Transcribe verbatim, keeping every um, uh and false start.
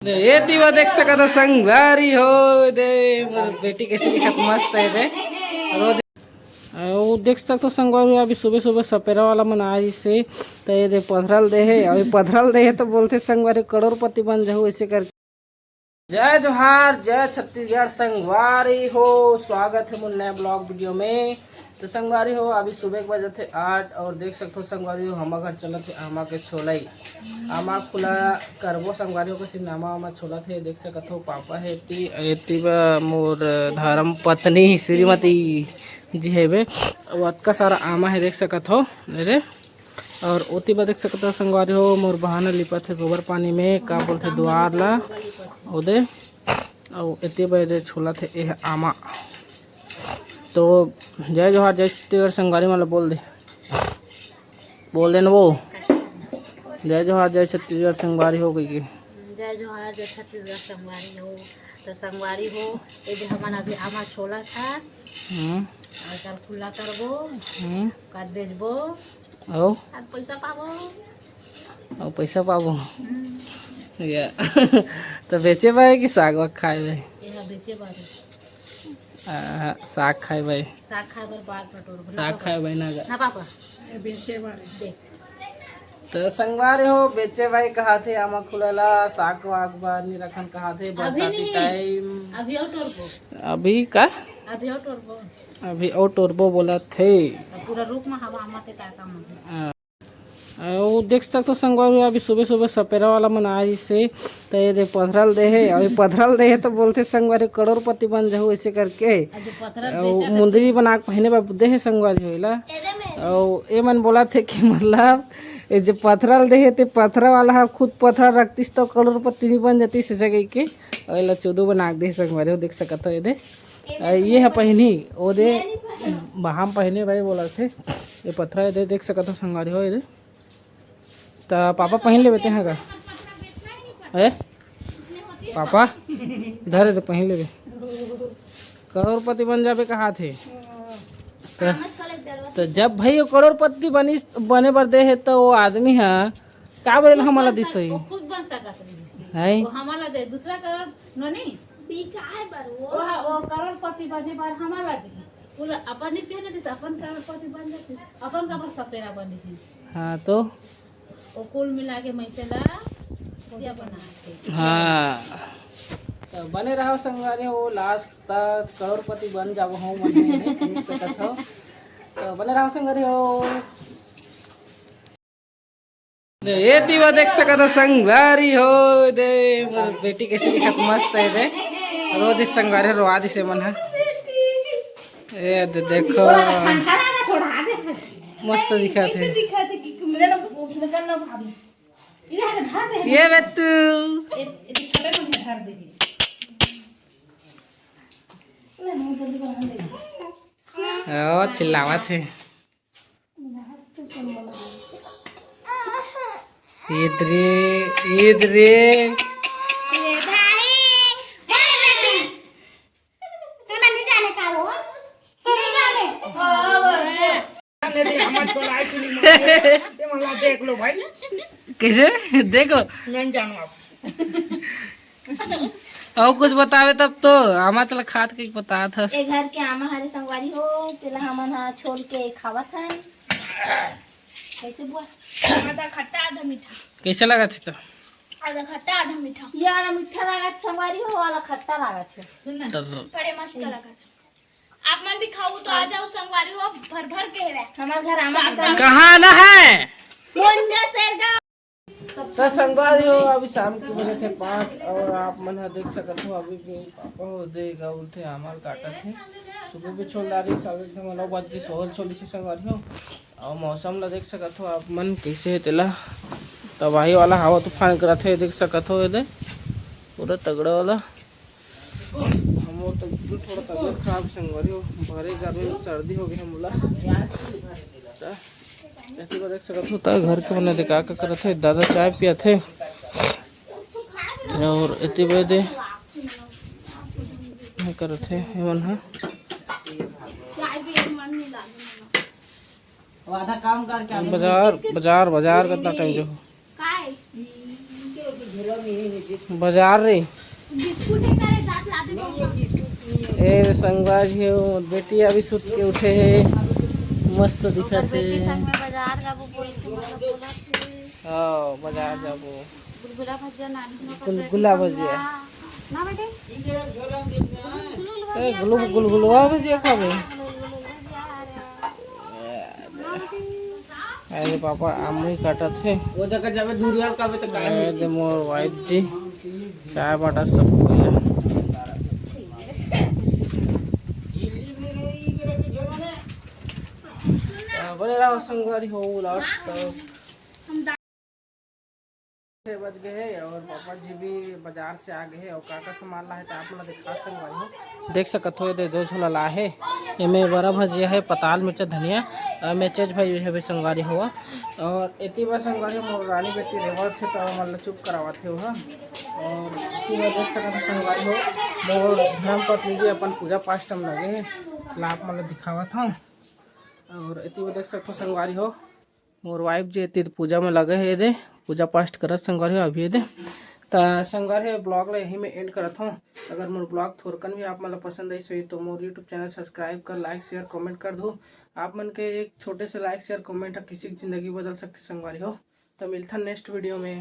ये तीवा देख सकत हो संगवारी हो, दे मोर बेटी कैसे दिखत, मस्त है दे। और वो दे-, वो देख सकत हो संगवारी, अभी सुबह सुबह सपेरा वाला मन आइस हे, तो ये दे पथरल दे हे, अभी पथरल दे हे तो बोलथे संगवारी करोड़पति बन जाहू ऐसे करके। जय जोहार, जय छत्तीसगढ़ संगवारी हो, स्वागत है मोर नया ब्लॉग वीडियो में। तो संगवारी हो, अभी सुबह के बजत हे आठ और देख सकत हो संगवारी हो, हमर घर चलत हे आमा के छोलई। आमा खुला करबो संगवारी हो, कइसे आमा आमा छोलत हे, देख सकत हो पापा हे एती, एती बा मोर धर्म पत्नी श्रीमती जी हेबे। अउ अतका सारा आमा हे देख सकत हो, अरे और ओती बा देख सकत हो संगवारी हो, मोर बहन लिपत हे गोबर पानी में, का बोलथे दुआर ला, ओदे। अउ एती बा एदे छोलत हे एह आमा। तो जय जोहार, जय छत्तीसगढ़ संगवारी मन ला बोल दे, बोल दे न वो, जय जोहार, जय छत्तीसगढ़ संगवारी हो गई के। जय जोहार, जय छत्तीसगढ़ संगवारी हो। तो संगवारी हो, ये जो हमन अभी आमा छोलत हन, हम्म। और कल खुला करबो, हम्म। कल बेचबो, अउ? अउ पैसा पाबो। अउ पैसा पाबो। हम्म। या। तो बेचे बर कि साग वाग खाए बर? ये ह बेचे बर। आ, साग खाए बर। साग खाए बर, बाग बटोर बर। साग खाए बर ना गा। ना पापा। ये बेचे बर। दे। तो संगवारी हो, बेचे बर कहाथे आमा खुला ला, साग वाग बर नहीं रखन कहाथे, अभी बरसाती नहीं। टाइम। अभी अउ टोरबो। अभी का? अभी अउ टोरबो। अभी अउ टोरबो बोलत हे। अब पूरा रुख में हवा आमा के का काम है? हाँ। अउ देख सकत हो संगवारी, अभी सुबह सुबह सपेरा वाला मन आइस हे, त ये दे पथरल दे हे, अउ ये पथरल दे हे तो बोलथे संगवारी करोड़पति बन जाहू ऐसे करके। अउ मुंदरी बना के पहिने बर दे हे संगवारी हो एला। अउ ये मन बोलत हे कि मतलब ये जो पथरल दे हे ते पथरा वाला ह खुद पथरा रखतिस तो करोड़पति नहीं बन जातिस ऐसे कहिके। अउ एला चोदू बना के दे हे संगवारी हो, देख सकत हो ये दे। आ, ये ह पहिनी, ओ दे, बहाम पहिने भाई बोलत हे। ये पथरा ये दे, देख सकत हो संगवारी हो, ये दे। त पापा पहिन लेबे ते ह का? ए? पापा, धरे तो पहिन लेबे। करोड़पति बन जाबे कहाथे। त, त जब भाई वो करोड़पति बनिस, बने बर दे हे, त वो आदमी ह का बोले, हमला दिस होही? वो खुद बन सकत रहिस। है? वो हमला दे, दूसरा करोड़ नो नहीं। बिकाए बर वो। वो ह-, वो करोड़पति बने बर हमला दे। वो ल-, अपन नहीं पहने दिस, अपन करोड़पति बन जाती, अपन का बस सपेरा बने थी। हाँ तो? वो कुल मिला के मैं से ला, क्या बना के? हाँ। तो बने रहो संगवारी हो, लास्ट तक करोड़पति बन जाबो हो, मन में नहीं देख सकत हो। तो बने रहो संगवारी हो। ये तीवा देख सकत हो संगवारी हो, दे मोर बेटी कैसे दिखत, मस्त है दे। रो दिस संगवारी, रोवा दिस मन ह। ये दे देखो, मस्त दिखत है। ये बेतू, ओ चिल्लावत है। ईद रे, ईद रे। ये भाई, ए बेटी, तू नहीं जाने का हो? नहीं जाने। हमर छोड़ा है कि नहीं, ये वाला देख लो भाई। कैसे? देखो। नहीं जानो आप। अउ कुछ बतावे तब तो, आमा तेला खात के बतात हस। ए घर के आमा हरे संगवारी हो, तेला हमन ह छोल के खावत हन। कैसे बुआ? आधा खट्टा, आधा मीठा। कैसे लगत हे तो? आधा खट्टा, आधा मीठा। ये वाला मीठा लागत संगवारी हो, वाला खट्टा लागत हे। सुन ना, तब बड़े मस्त लागत हे। आप मन भी खाऊ तो आ जाओ संगवारी हो, भर भर के है। हमारे घर आमा के कमी। कहाँ ना है? मुंजा शेरगांव। तो संगवारी हो, अभी शाम के बजे थे पाँच और आप मन ह देख सकत हो अभी भी पापा हो दे गउल थे, आमर काटत थे। सुबह भी छोल डारी, साढ़े नौ बजे सोहल छोली से संगवारी हो। और मौसम ला देख सकत हो आप मन कैसे है तेला, तबाही वाला हवा तूफान करत है, देख सकत हो ये दे पूरा तगड़ा वाला। हमर तो थोड़ा तबियत खराब संगवारी हो, भारी गर्मी में सर्दी हो गई है मोला। त एती बर देख सकत हो, त घर के मन दे का का करत हे, दादा चाय पियत हे और एती बर दे करत हे एमन ह। आधा काम करके आने से बाजार, बाजार, बाजार कितना टाइम जो हो? काय? बाजार रे। बिस्कुट हे का रे, जात ला दे तो। ए रे संगवारी हो, बेटी अभी सुत के उठे हे, मस्त दिखत बेटी हे। संग में बाजार जाबो बोल के मतलब बोलत हे। हाँ, बाजार जाबो। गुलगुला भजिया नानी के गुलगुला भजिया। ना बेटी? ए, गुलगुल-, गुलगुलवा भजिया खाबे? गुलगुला भजिया, अरे। अरे पापा, आम ही काटत हे। वो जगह जाबे दूरिया काबे तो काहे ए, दे मोर वाइफ जी, चाय बाटा सब कोई। बने रहो संगवारी हो, लास्ट तक। छह बज गए हे और पापा जी भी बाजार से आ गए हे और का का सामान लाए हे तो आप मन ला दिखा संगवारी हो। देख सकत हो, ये दे दो झोला लाए हे। एमे बड़ा भजिया हे, पताल, मिर्चा, धनिया, और एमे चेज भाई हे भी संगवारी हो। और एती बार संगवारी हो, मोर रानी बेटी रेवत हे तो हमन ला चुप करावत हे ओहा। और एती बार देख सकत हो संगवारी हो, मोर धर्म पत्नी जी अपन पूजा पाठ म लगे हे, ला आप मन ला दिखावत हूँ। और एती बार देख सकत हो संगवारी हो, मोर वाइफ जी एती पूजा में लगे हे, दे पूजा पाठ करत संगवारी हो अभी, दे। त संगवारी हो, ब्लॉग ला यही में एंड करत हूँ। अगर मोर ब्लॉग थोरकन भी आप मन ला पसंद आइस होही तो मोर यूट्यूब चैनल सब्सक्राइब कर, लाइक, शेयर, कमेंट कर दू। आप मन के एक छोटे से लाइक, शेयर, कमेंट ह किसी की जिंदगी बदल सकथे संगवारी हो। त मिलथन नेक्स्ट वीडियो में।